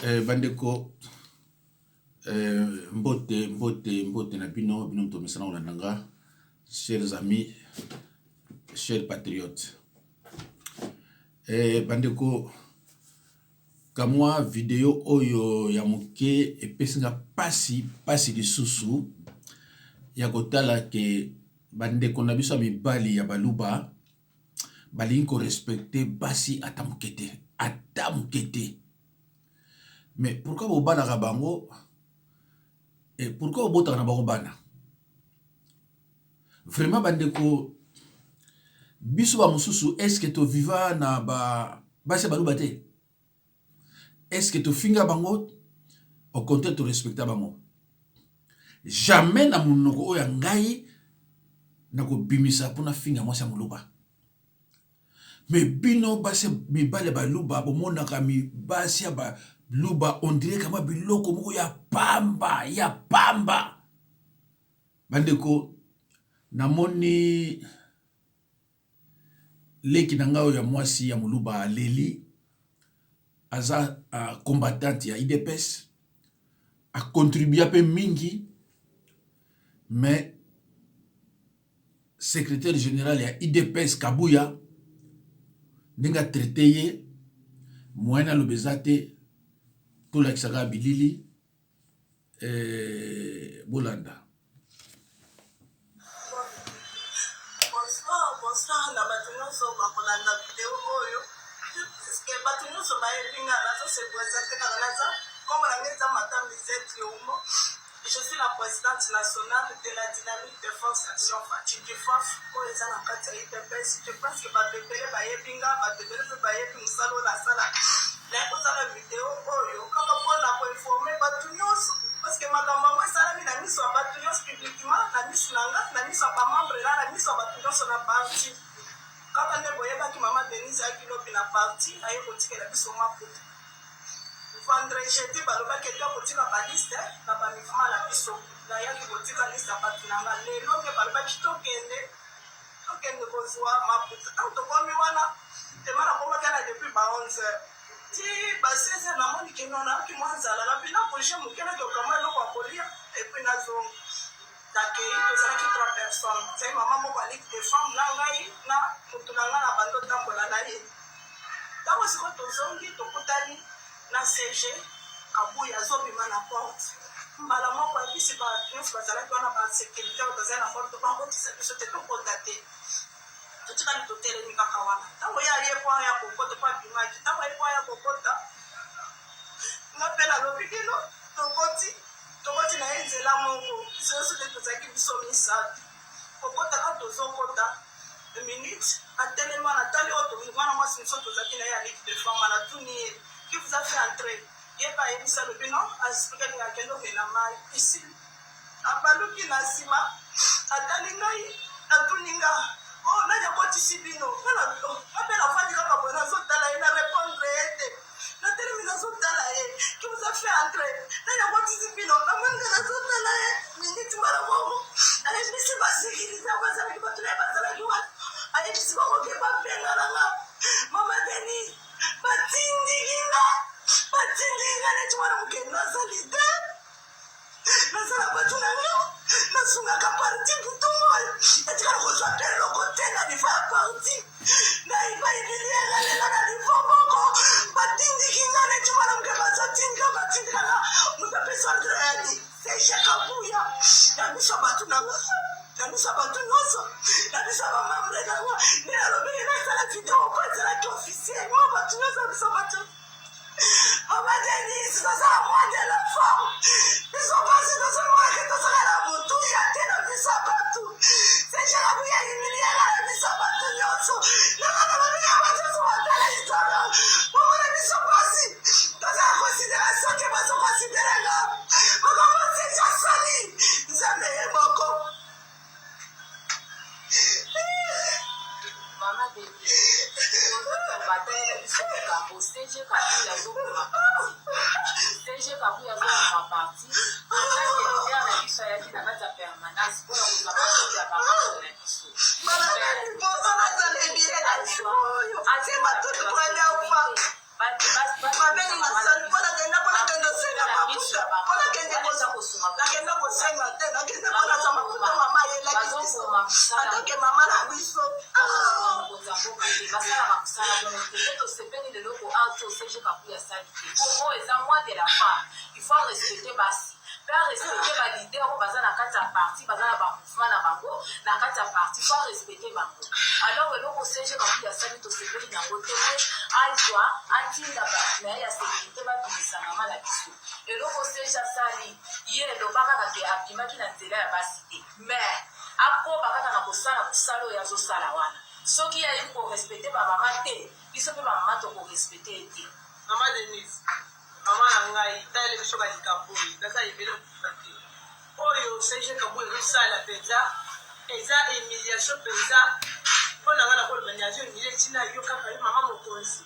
Bandeko, mbote mbote mbote na bino, bino moto mesana kolanda nga, chers amis, chers patriotes. Bandeko, kamwa video oyo ya moke epesi nga pasi pasi lisusu ya kotala ke bandeko na biso ya mibali ya baluba balingi korespecte basi ata moke te, ata moke te. Mais pourquoi bobalaka bango et pourquoi bobotaka na bango bana? Vraiment bandeko, biso bamosusu est-ce toviva na ba basi ya baluba te? Est-ce tofinga bango? Au contraire, torespecta bango. Jamais na monoko oyo ya ngai nakobimisa mpona finga mwasi ya moluba. Mais bino basi mibale baluba bomonaka basi ya baluba on dirait kama biloko moko ya pamba ya pamba. Bandeko, namoni leki na ngai oyo ya mwasi ya moluba aleli, aza combattante ya UDPS, acontribua mpe mingi, mais secrétaire général ya UDPS Kabuya ndenge atraite ye, moyen aloba eza te. Tolakisaka bilili, bolanda. Bonsoir, bonsoir na bato nyonso bakolanda video oyo, puisque bato nyonso bayebi nga, nazo se présenter kaka. Naza, kombo na ngai eza Madame Lisette Leomo. Je suis la présidente nationale de la Dynamique de Force Action Fatshi, DIFAF, oyo eza na kati ya UDPS. Je pense que bato ebele bayebi nga, bato ebele mpe bayebi mosala oyo nasala. Naye kosala video oyo kaka mpona koinformer bato nyonso, parce que makambo yango esalami na miso ya bato nyonso, publiquement, na miso na nga, na miso ya bamembre na miso ya bato nyonso na parti. Kaka nde boyebaki, mama Denise ayaki lobi na parti, aye kotikela biso maputa. Vendredi, jeudi, balobaki ete kotika baliste na bamouvement na biso. Nayaki kotika liste ya bato na nga. Lelo nde balobaki tokende kozwa maputa. Ntango tokomi wana, tema nakomaki wana depuis ba 11 heures ti ba 16 heures. Namoni keno nayoki mwa nzala, napi na bouge moke, nakoka mwa eloko ya kolia et puis nazonga. Nakei, tozalaki trois personnes: zali mama moko ya Ligue de Femme na ngai na motu na ngai na bando otambola na ye. Ntango sikoyo tozongi, tokutani na SG Kabuya azobima na porte. Mbala moko ayebisi bato nyonso bazalaki wana, basécurité oyo bazali na porte, bakotisa biso te, tokota te. Totikali totelemi kaka wana. Ntango ye aye po aya kokota, po abimaki, ntango aye po aya kokota, nga mpe nalobi kino tokoti, tokoti na ye nzela moko. Biso nyonso te tozalaki, biso misato. Kokota kaka, tozokota minute, atelemi wana, atali oyo mwana mwasi mosusu tozalaki na ye ya Ligue de Femme. Natuni ye: "Qui vous a fait entrer?" Ye mpe ayebisi, alobi non, aexpliquer ndenge akende omela mai esili. Abaluki na nsima, atali ngai, atuni nga: "O nani akotisi bino?" Nga mpe nafandi kaka boye, nazotala ye, na répondre ye te. Natelemi, nazotala ye: "Qui vous a fait entrer? Nani akotisi bino?" Namoni nga nazotala ye miniti. Mbala moko ayebisi basécurité bazalaki, bato na ye bazalaki wana, ayebisi bango ke babengana nga. Mama Denis, batindiki nga, batindiki nga neti mwana mokende. Nazali te, nazala bato na nga, nasungaka parti butu oyo etikala kozwa mpe eloko te na niveau ya parti. Naiba humilier lelo na niveau moko, batindiki nga neti mwana moke. Bazotindika, batindikanga. Moto apesi ordre yadi SG Kabuya na biso, bato na nga, na biso bato nyonso, na biso bamembre na nga. Nde nalobiki nasala video po ezalaki officiellement bato nyonso, biso bato. Mama Denise, tozala mois de la femme. Biso basi tozomonaka tozala na motuya te na biso bato. SG Kabuya humilier na biso bato nyonso. Nanga na bato nyonso batala histoire, bomona biso basi tozala considération te. Bazoconsidérer nga makambo SG asali, Nzambe ye moko. Mama Denise, batalela biso likambo. SG Kabuya azokoma parti, SG Kabuya azokoma parti en tant que leader na biso. Ayaki na kati ya permanence mpona kozwa makoki ya bamembre na biso. Liboso nazala ebile na niveau oyo, c'est ma toute première fois. Babeli nasali mpo nakenda mpona oyo eza mois de la femme, il faut respecter basi mpe arespecte ba leader oyo baza na kati ya parti, baza na ba mouvement na bango na kati ya parti, faut arespecte bango. Alors eloko CG Kabuya asali, tosepeli nango te mpe azwa atinda bato na ye ya sécurité babimisa mama na biso. Eloko CG asali, ye eloba kaka ke abimaki na nzela ya basi te, mais akoba kaka na kosala mosala oyo azosala wana. Soki ye ayebi korespecte bamama te, biso mpe bamama tokorespecte ye te. Mama Denise, mama na ngai, tala biso ba likambo oyo naza ebele kokufa te. Oyo CG Kabuya ezosala mpenza eza humiliation mpenza mpo na ngai. Nakoloba ni azo humilie ntina yo kaka yo mama mokonzi,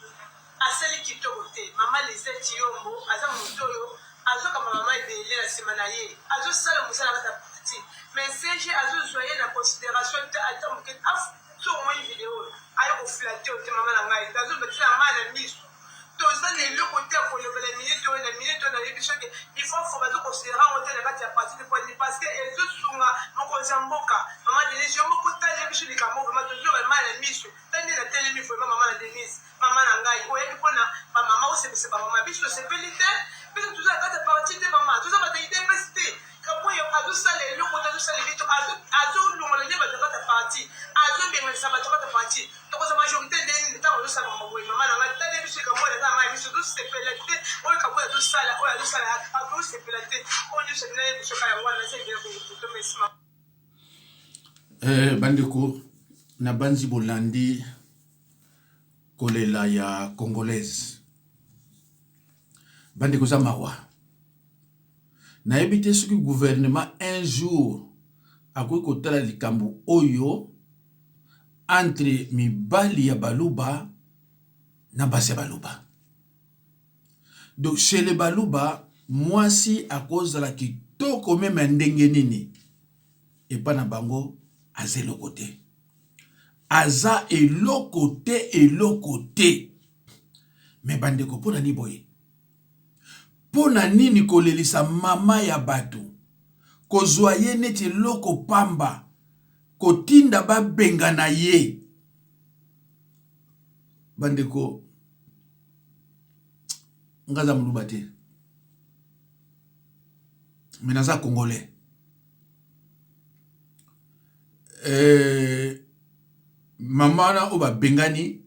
asali kitoko te. Mama Lisette Tshilombo aza moto oyo azokamba mama ebele na nsima na ye, azosala mosala kaka parti, mais CG azozwa ye na considération te ata moke. So omoni video oyo, aye koflatter yo te. Mama na ngai, azobatisa mai na miso. Toza na eloko te ya koloba na minute oyo. Na minute oyo, nayebi soki il faut fo bazoconsidérer yango te na kati ya parti te poni parce que ezosunga mokonzi ya mboka. Mama Denise, yo moko tali biso likambo. Vraiment, tozoba mai na miso. Ta nde natelemi. Vraiment, mama na Denise, mama na ngai, oyebi mpona bamama, osepesa bamama. Biso tosepeli te. Biso toza na kati ya parti te, mama. Toza bato ya UDPS te. Kabuya azosala eloko te, azosala elito, azolongola nde bato ya kati ya parti, azobenganisa bato ya kati ya parti. Tokozwa majorité nde nini ntango azosala makambo boye? Mama na ngai, tali biso likambo oyo. Naza mai miso, tozosepela te. Oyo Kabuya azosala, oyo azosala, azosepela te. Oyo nyonso nayebi soka yango wana, naza ebele kotomesima. Bandeko, nabanzi bolandi kolela ya Congolaise. Bandeko, eza mawa. Nayebi te soki gouvernement un jour akoki kotala likambo oyo entre mibali ya Baluba na basi ya Baluba. Donc chez les Baluba, mwasi akozala kitoko même ya ndenge nini, epa na bango aza eloko te, aza eloko te, eloko te. Mais bandeko, mpo na nini boye? Mpo na nini kolelisa mama ya bato, kozwa ye neti eloko pamba, kotinda babengana ye? Bandeko, nga aza Moluba te, mais naza Congolais. Mama wana oyo babengani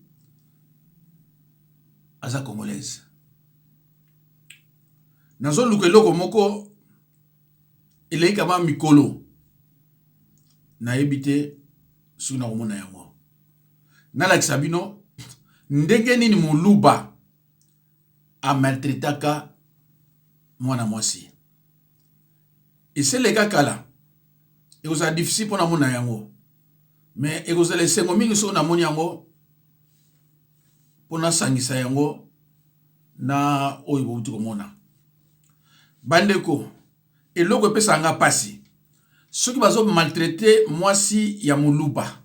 aza Congolaise. Nazoluka eloko moko eleki kama mikolo, nayebi te soki nakomona yango, nalakisa bino ndenge nini Moluba amaltraitaka mwana mwasi. Eseleka kala, ekozala difficile mpo namona yango, mais ekozala esengo mingi soki namoni yango mpo nasangisa yango na oyo bouti komona. Bandeko, eloko epesaka nga mpasi, soki bazomaltraite mwasi ya Moluba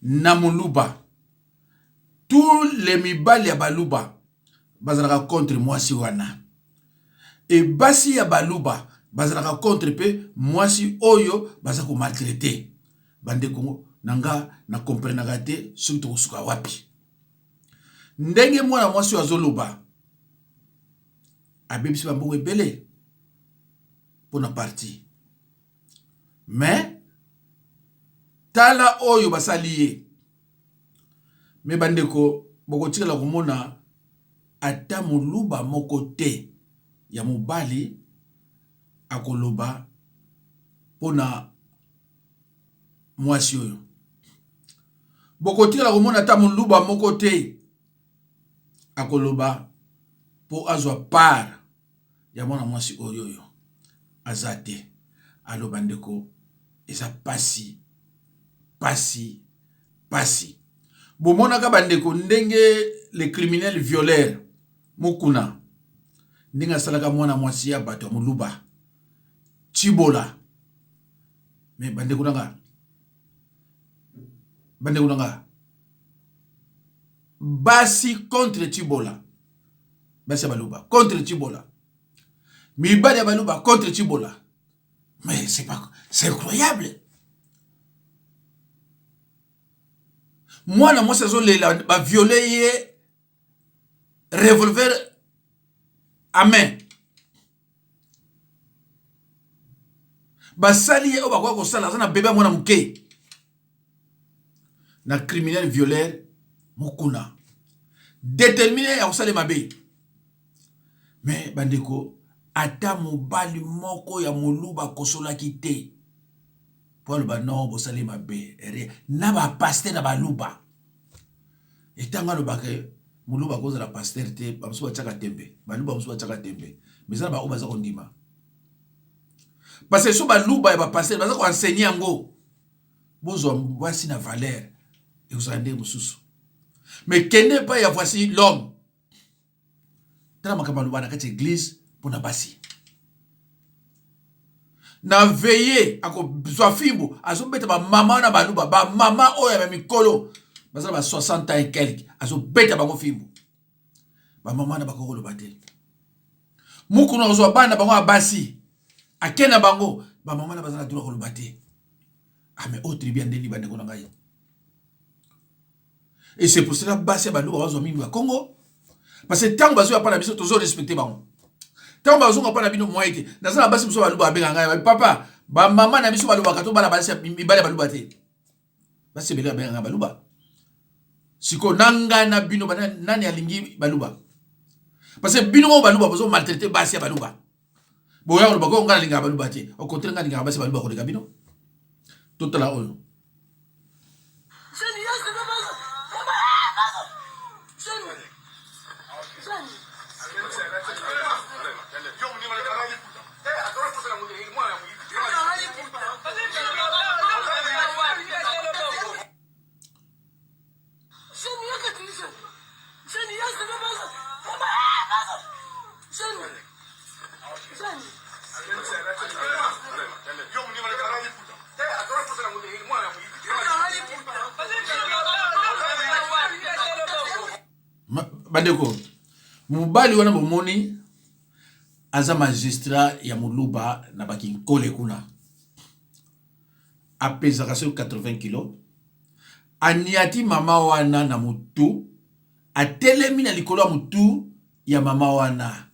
na Moluba, tous les mibali ya Baluba bazalaka contre mwasi wana, e basi ya Baluba bazalaka contre mpe mwasi oyo baza komaltraite. Bandeko na nga, na comprenaka te soki tokosuka wapi. Ndenge mwana mwasi oyo azoloba, abebisi bambongo ebele mpona parti, mais tala oyo basali ye. Mais bandeko, bokotikala komona ata Moluba moko te ya mobali akoloba mpona mwasi oyo. Bokotikala komona ata Moluba moko te akoloba mpo azwa part ya mwana mwasi oyo. Oyo aza te aloba. Ndeko, eza pasi, pasi, pasi. Bomonaka, bandeko, ndenge le criminel violeur Mokuna, ndenge asalaka mwana mwasi ya bato ya Moluba Tshibola. Mais bandeko na nga, bandeko na nga, basi contre Tshibola, basi ya Baluba contre Tshibola, mibali ya Baluba contre Tshibola. Mais c'est pas, c'est incroyable. Mwana mwasi azolela, baviole ye, revolver. Amen. Basali ye oyo bakoki kosala, aza na bebe ya mwana moke na criminel violeur Mukuna, determine ya kosala mabe. Mais bandeko, ata mobali moko ya moluba akosolaki te po aloba non, bosali mabe na ba pasteur na baluba. Etango alobaka moluba akozala pasteur te, bamosusu batiaka tembe, baluba mosusu batiaka tembe, mais eza na baoyo baza kondima. Parce que so baluba ya ba pasteur baza ko enseigner yango, bozwa basi na valeur ekozala ndenge mosusu. Mais kende epai ya voici l'homme, tala makambo aloba na kati ya eglise mpona basi. Na veye akozwa fimbu, azobeta bamama wana baluba, bamama oyo ya mikolo baza na ba 60 ans et quelque, azobeta bango fimbu. Bamama wana bakoki koloba te. Mukuna akozwa bana bango ya basi ake na bango, bamama wana baza na droit koloba te. Ah, mais oyo tribu ya ndeni, bandeko na ngai. Et c'est pour cela basi ya baluba bazwa mingi ba Congo, parce que ntango bazwi apa na biso tozo respecter bango, ntango bazonga pa na bino moyen te. Naza na basi mosusu baluba babenga ngai papa, bamama na biso balobaka to bana basi mibali ya baluba te. Basi ebele babenga ngai baluba. Sikoyo na ngai na bino nani alingi baluba? Parce que bino moko baluba bozo maltraiter basi ya baluba. Boya koloba ko ngai nalingaka baluba te, au contraire ngai nalingaka basi baluba koleka bino. Totala oyo. Bandeko, mobali wana bomoni aza magistrat ya moluba na bakinkole kuna, apesaka soki 80 kilo, aniati mama wana na mutu, atelemi na likolo ya mutu ya mama wana.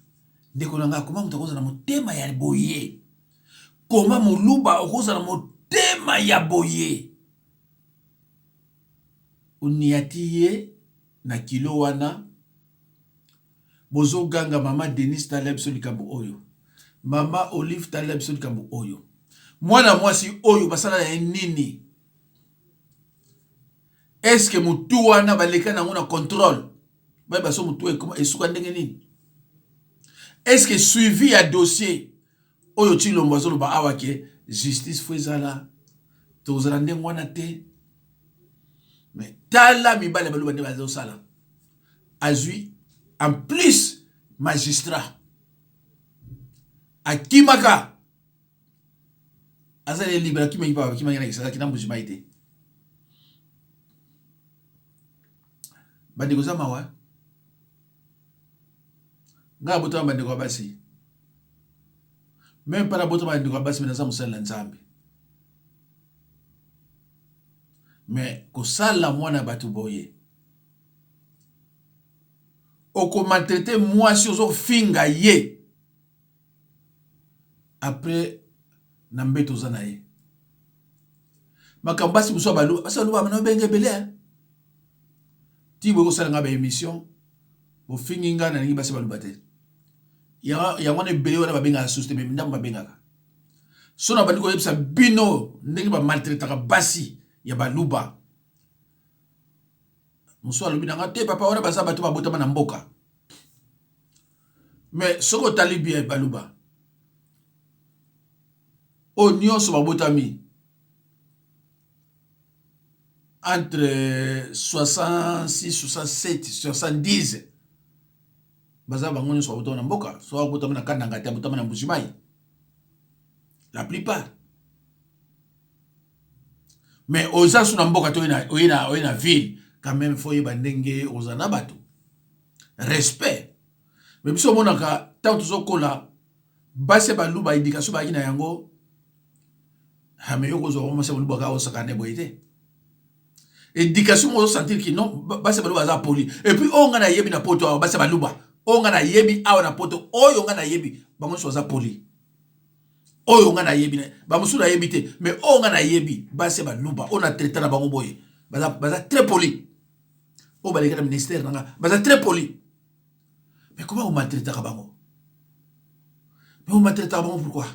Ndeko na ngai, koma moto akozala na motema ya boye? Koma moluba okozala na motema ya boye? Oniati ye na kilo wana. Bozoganga mama Denise talela biso likambo oyo, mama Olive talela biso likambo oyo. Mwana mwasi oyo basala na ye nini? Eske mutu wana baleka nango na contrôle, bayeba so mutu esuka ndenge nini? Eske suivi ya dossier oyo Tshilombo azoloba awa ke justice fo ezala, tozala ndenge wana te? Mais tala mibali ya baluba nde bazosala. Azwi en plus magistrat akimaka, azali libre, akimaki pa akimaki na kisasa na Mbuji-Mayi te. Bandeko, eza mawa. Ngai abotama bandeko ya basi, meme mpa nabotama bandeko ya basi, me naza mosali na Nzambe. Me kosala mwana bato boye, okomaltraite mwasi, ozofinga ye après na mbeto oza na ye. Makambo basi mosusu ya baluba, basi baluba bana obenge ebele ti boye kosala nga ba émission, bofingi nga nalingi basi baluba te. Yango wana ebele wana babengaka susu te, me ndambo babengaka. So na bandi koyebisa bino ndenge bamaltraitaka basi ya baluba. Mosusu alobi na nga te, papa wana baza bato babotama na mboka. Mais soki otali bien, baluba oyo nyonso babotami entre 66, 67, 70, baza bango nyonso babotama na mboka. So abotami na Kananga te, abotama na Mbuji-Mayi la plupart. Mais oza so na mboka te, oye na ville, quand même faut oyeba ndenge oza na bato, respect. Mais biso omonaka ntango tozokola, basi ya baluba éducation bayaki na yango. Me yo kozwa mwasi ya baluba kaka osaka na boye te, éducation moko ozosentir ki non, basi ya baluba baza poli. Et puis oyo ngai nayebi na poto awa, basi ya baluba. Oyo nga nayebi awa na poto, oyo nga nayebi, bango nyonso baza poli. Oyo nga nayebi, bamosusu nayebi te, mais oyo nga nayebi, basi ya baluba, oyo na traita na bango boye, baza, baza très poli. Oyo baleka na ministère na nga, baza très poli. Mais comment omaltraitaka bango? Mais omaltraitaka bango pourquoi?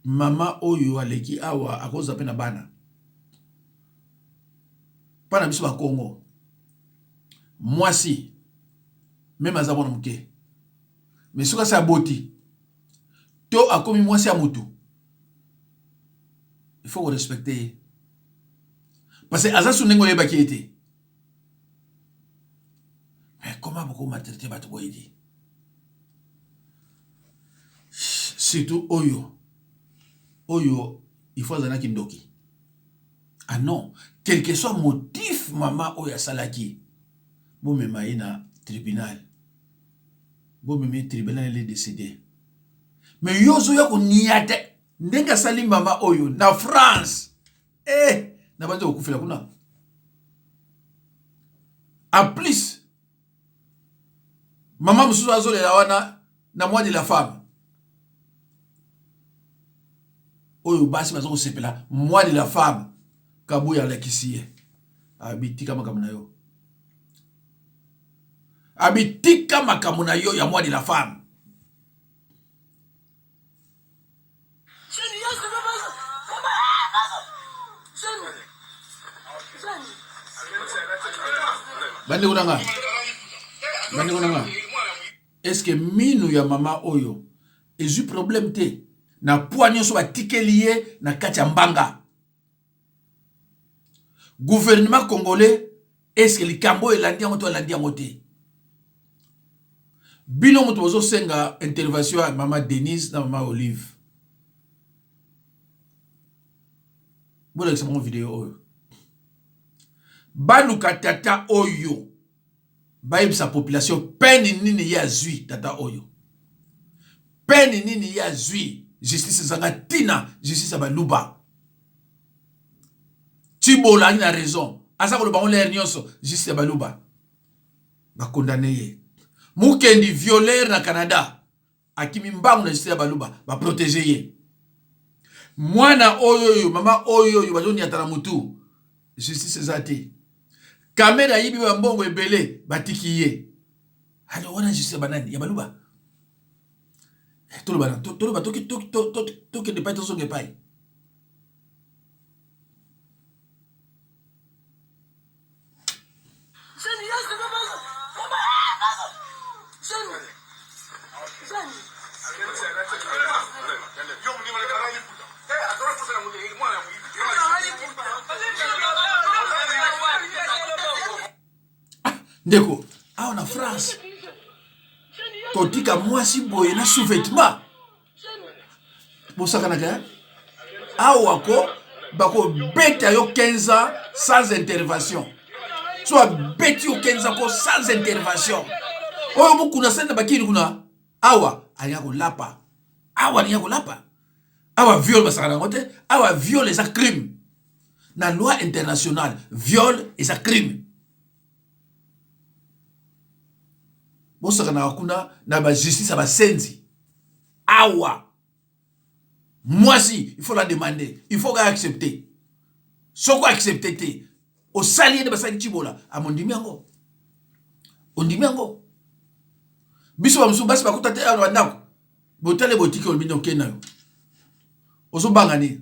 Mama oyo aleki awa akozwa mpe na bana. Mpa na biso bakongo, mwasi meme aza mwana moke, mais soki asi aboti to akomi mwasi ya mutu, il faut korespecte ye parce que aza su ndenge oyebaki ye te. Mais comment boko maltraiter bato boye di? Surtout oyo oyo il faut azala kindoki. Ah non, quel que soit motif mama oyo asalaki, bomema ye na tribunal. Bomema ye tribunal ele décider. Mais yo ozoya koniata ndenge asali mama oyo na France. Eh, na banzi kokufela kuna. En plus, mama mosusu azolela wana na mois de la femme. Oyo basi baza kosepela mois de la femme, Kabuya alakisi ye. Abi tika makambo na yo. Abi tika makambo na yo ya mois de la femme. Bandeko na nga, bandeko na nga, est-ce que minu ya mama oyo ezwi problème te na poids nyonso batikeli ye na kati ya mbanga? Gouvernement congolais, est-ce que likambo oyo elandi yango to elandi yango te? Bino moto bozosenga intervention ya mama Denise na mama Olive, bolakisa bango video oyo, baluka tata oyo, bayebisa population peine nini ye azwi. Tata oyo, peine nini ye azwi? Justice ezanga ntina, justice ya baluba. Tibola ali na raison, aza koloba ngo lere nyonso, justice ya baluba. Bakondane ye. Mukendi violeur na Canada akimi mbangu na justice ya baluba, baprotege ye. Mwana oyo oyo, mama oyo oyo bazoniata na mutu, justice eza te. Kamera ayibi bambongo ebele, batiki ye. Alors wana justice ya banani? Ya baluba? Toloba, toloba, tokende epai, tozonga epai. Ndeko, awa na France kotika mwasi boye na sous-vêtement, bosakanaka awa ko bakobeta yo 15 ans sans intervention. So abeti yo 15 ans ko sans intervention. Oyo mokuna asali na bakini kuna awa, alinga kolapa awa, alinga kolapa awa. Viol basaka yango te awa. Viol eza crime na loi internationale, viol eza crime. Bosakanaka kuna na bajustice ya basenzi. Awa mwasi, il faut la demander, il faut ka accepter. Soko accepter te, osali ye nde basali Cibola amondimi yango, ondimi yango. Biso bamosusu basi bakuta te awa na bandako, botale, botiki, olobi nde okende na yo, ozobanga nini?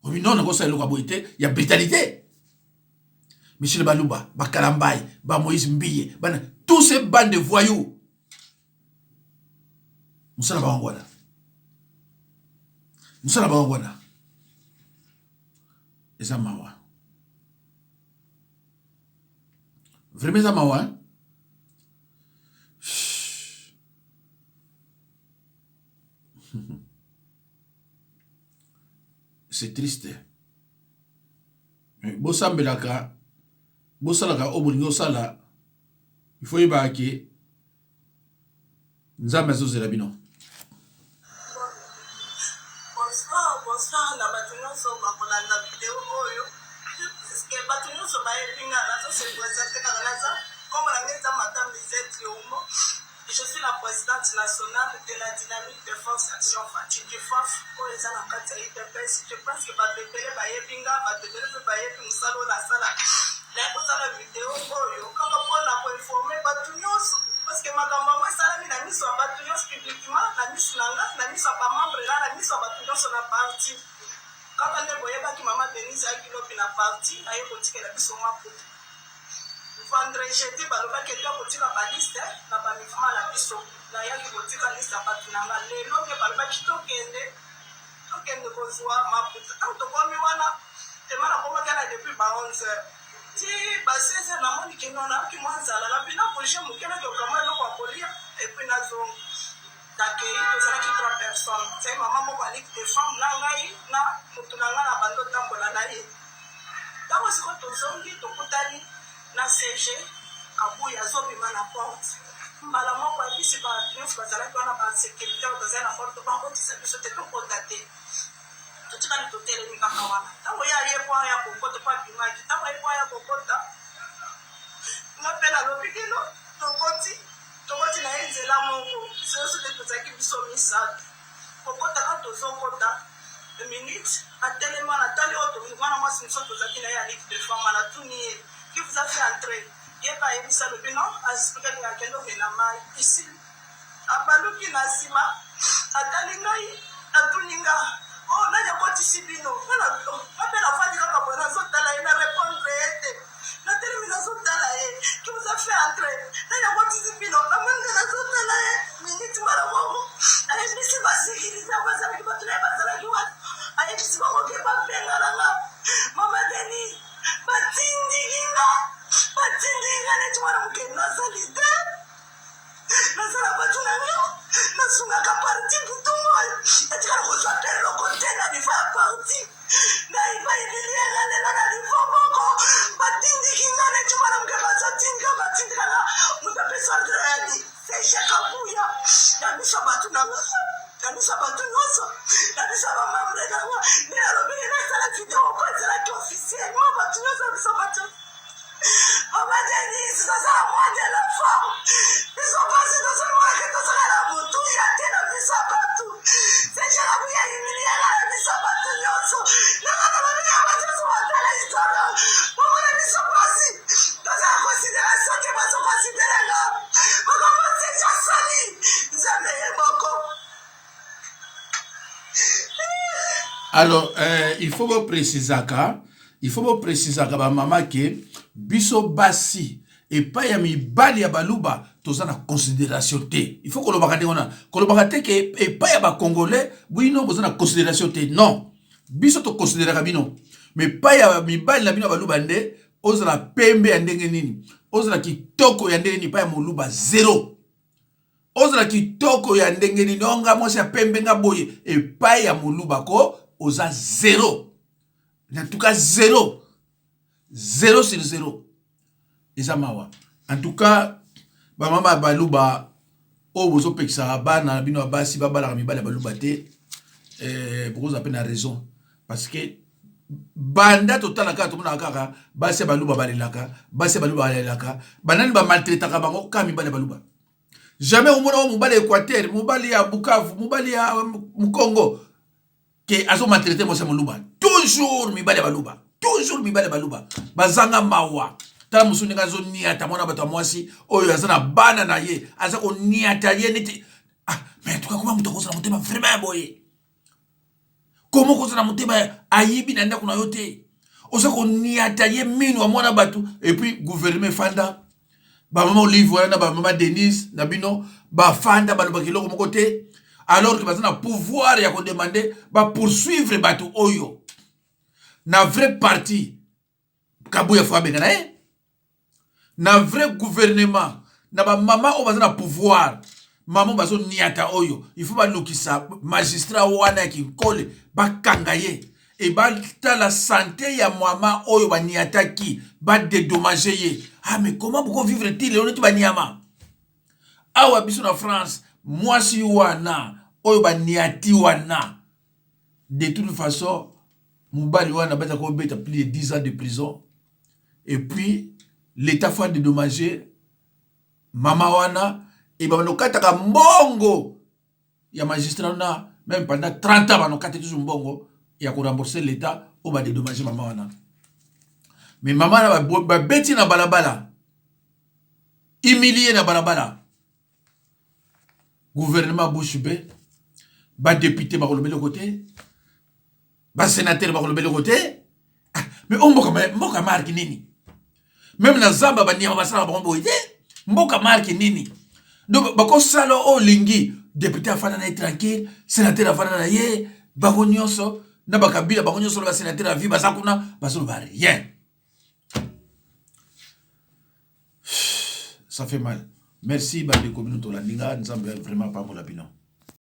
Obi non, nakosala eloko ya boye te ya brutalité. Michel Baluba, Bakalambai, ba Moïse Mbiye, bana, tous ces bandes de voyous, mosala bango wana, mosala bango wana eza mawa, vraiment eza mawa, hein? C'est triste. Bosambelaka, bosalaka oyo bolingi osala, il faut yebaka ke Nzambe azozela bino. Bonsoir, bonsoir na bato nyonso bakolanda video oyo, puisque bato nyonso bayebi nga, nazo se présente kaka, naza Kombo na ngai eza Madame Lisette Leomo. Je suis la présidente nationale de la dynamique de force action Fatshi du FAF oyo eza na kati ya UDPS. Je pense que bato ebele bayebi nga, bato ebele mpe bayebi mosala oyo nasala. Naye kosala video oyo kaka mpo na koinforme bato nyonso parce que makambo yango esalami na miso ya bato nyonso publiquement, na miso na nga, na miso ya bamembre na, na miso ya bato nyonso na parti. Kaka nde boyebaki mama Denise ayaki lobi na parti, aye kotikela biso maputa. Vendredi balobaki ete kotika ba liste na ba mouvement na biso. Nayaki kotika liste ya bato na nga. Lelo nde balobaki tokende tokende kozwa maputa. Ntango tokomi wana, tema nakomaki na depuis ba 11 heures ti ba 16 heures, namoni ke non, nayoki mwa nzala, nabi na bouge moke, nayoka mwa eloko ya kolia et puis nazonga. Nakei, tozalaki trois personnes, c'est mama moko ya ligue des femmes na ngai na motu na ngai na bando otambola na ye. Ntango sikoyo tozongi, tokutani na CG Kabuya azobima na porte. Mbala moko ayebisi bato nyonso bazalaki wana, basécurité oyo bazali na porte, bakotisa biso te, tokota te, totikali totelemi kaka wana. Ntango ye aye po aya kokota, po abimaki, ntango aye po aya kokota, nga mpe nalobi kino tokoti, tokoti na ye nzela moko. Biso nyonso nde tozalaki biso misato kokota. Kaka tozokota minute, atelemi wana, atali oyo mwana mwasi mosusu tozalaki na ye ya ligue de femme. Natuni ye: "Qui vous a fait entrer?" Ye mpe ayebisa, alobi non, aexpliquaki, akende omela mai isi. Abaluki na nsima, atali ngai, atuni nga: "O nani akotisi bino?" Nga mpe nafandi kaka boye, nazotala ye, na répondre ye te. Natelemi, nazotala ye: "Qui vous a fait entrer? Nani akotisi bino?" Namoni nga nazotala ye minute. Mbala moko ayebisi basécurité bazalaki, bato na ye bazalaki wana, ayebisi bango ke babengananga mama Denis. Batindiki nga, batindiki nga neti mwana moke. Nazali te, nazala bato na nga, nasungaka parti butu oyo etikala kozwa te eloko te na niveau ya parti. Naiba ibilienga lelo na niveau moko, batindiki nga neti mwana moke. Bazotindika, batindikanga. Moto apesi ordre yali CG Kabuya na miso ya bato na nga, na miso ya bato nyonso, na miso ya bamembre na nga. Nde nalobeli nasala video po ezalaki officiellement bato nyonso, na miso bato. Mama Denise, tozala mois de la femme. Biso basi tozomonaka tozala na motuya te na miso ya bato. CG Kabuya humiliaka na miso ya bato nyonso. Nanga na babika bato nyonso batala histoire, bomona biso basi tozala considération te. Bazoconsidérer nga. Makambo CG asali, Nzambe ye moko. Alors il faut boprécisaka, il faut boprécisaka bamama ke biso basi epai ya mibali ya Baluba toza na considération te. Il faut kolobaka ndenge wana, kolobaka te ke epai ya Bacongolais bino boza na considération te. Non, biso toconsidéraka bino, mais epai ya mibali na bino ya Baluba nde, ozala pembe ya ndenge nini, ozala kitoko ya ndenge nini, epai ya Moluba zéro. Ozala kitoko ya ndenge nini, onga mwasi ya pembe nga boye, epai ya Moluba ko oza zéro. En tout cas zéro, zéro sur zéro. Eza mawa. En tout cas bamama ya Baluba oyo bozopekisaka bana na bino ya basi babalaka mibali ya Baluba te, bokozala mpe na raison, parce que banda totala kaka, tomonaka kaka basi ya Baluba balelaka, basi ya Baluba balelaka. Banani bamaltraitaka bango? Kaka mibali ya Baluba. Jamais omona o mobali ya Équateur, mobali ya Bukavu, mobali ya Mukongo ke azomaltraiter mwasi ya Moluba. Toujours mibali ya Baluba, toujours mibali ya Baluba bazanga mawa. Tala mosusu ndenge azoniata mwana bato ya mwasi oyo aza na bana na ye, aza koniata ye neti, ah, mais en tout cas, koma moto akozala motema vraiment ya boye? Koma kozala motema ayibi na ndako na yo te, oza koniata ye mino ya mwana bato. Et puis gouvernement efanda, bamama Olive wana na bamama Denise na bino bafanda, balobaka eloko moko te, alors que baza na pouvoir ya kodemander bapoursuivre bato oyo. Na vrai parti, Kabuya faut abenga na ye. Na vrai gouvernement, na bamama oyo baza na pouvoir, mama bazoniata oyo, il faut balukisa magistrat wana ya Kinkole, bakanga ye e batala santé ya mama oyo baniataki, badédommager ye. Ah, mais comment bokovivre ti lelo neti baniama? Awa biso na France, mwasi wana oyo baniati wana, de toute façon mobali wana baza kobeta plus de 10 ans de prison et puis l'État faut dédommager. Mama wana e babanda kokataka mbongo ya magistrat wana même pendant 30 ans, banokata toujours mbongo ya korembourser l'État oyo badédommage mama wana. Mais mama wana babeti na balabala, humilié na balabala, gouvernement bouche bée, badéputé bakoloba eloko te, basénateur bakoloba eloko te. Ah, mais o mboka marke nini? Même na zamba banyama basalaka bango boye te. Mboka marke nini? Donc bakosala oyo olingi, député afanda na ye tranquille, sénateur afanda na ye, bango nyonso na bakabila, bango nyonso na basénateur ya vie baza kuna, bazoloba rien. Ça fait mal. Merci bandeko, bino tolandi nga. Nzambe vraiment apambola bino.